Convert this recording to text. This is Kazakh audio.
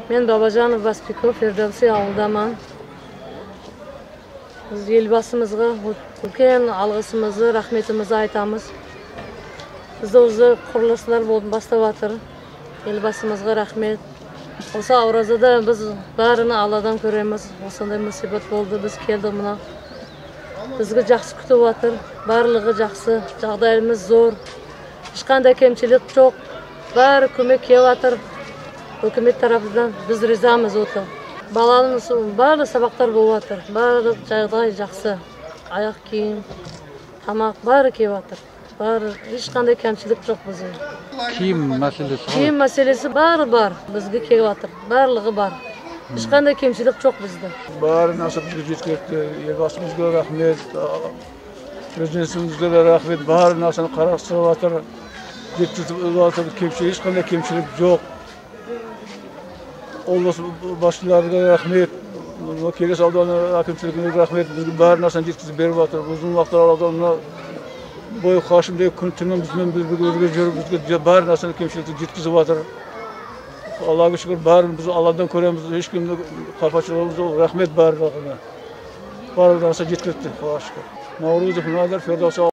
Мен Бабажанов Басбеков, Фердауси ауылдаман. Біз елбасымызға үлкен алғысымызды, рахметімізді айтамыз. Бізді осы құрылыстар бастап жатыр. Елбасымызға рахмет. Осы оразада біз бәрін Алладан көреміз. Осындай мұсибат болды, біз келдік мына. Бізге жақсы күтіп жатыр. Барлығы жақсы, жағдайымыз зор. Ешқандай кемшілік жоқ. Бәрі көмек келіп жатыр. Үкімет тарапынан біз ризамыз өте. Баланың барлық сабақтар болып жатыр. Барлық жағдай жақсы. Аяқ киім, тамақ бәрі келіп жатыр. Бәрі ешқандай кемшілік жоқ бізде. Киім мәселесі қалай? Киім мәселесі бәрі бар. Бізге келіп жатыр. Барлығы бар. Ешқандай кемшілік жоқ бізде. Бәрі нәрсе бізге жеткілікті. Елбасымызға рахмет, президентімізге де рахмет. Бәрі нәрсені қарастырып жатыр, жеткізіп жатыр. Кемшілік, ешқандай кемшілік жоқ. Облыс басшыларына рахмет, Келес ауданы әкімшілігіне рахмет. Бізге бәрі нәрсені жеткізіп беріп жатыр. Ұзын уақыттар ауданына бойы қашым деп күн түні бізбен бірге жүріп, бізге бәрі нәрсені кемшілікті жеткізіп жатыр. Аллаға шүкір, бәрін біз Алладан көреміз, ешкімді қапашылығымыз жоқ. Рахмет барлығына. Барлық нәрсе жеткілікті, Аллаға шүкір. Наурызов Надыр, Фердауси.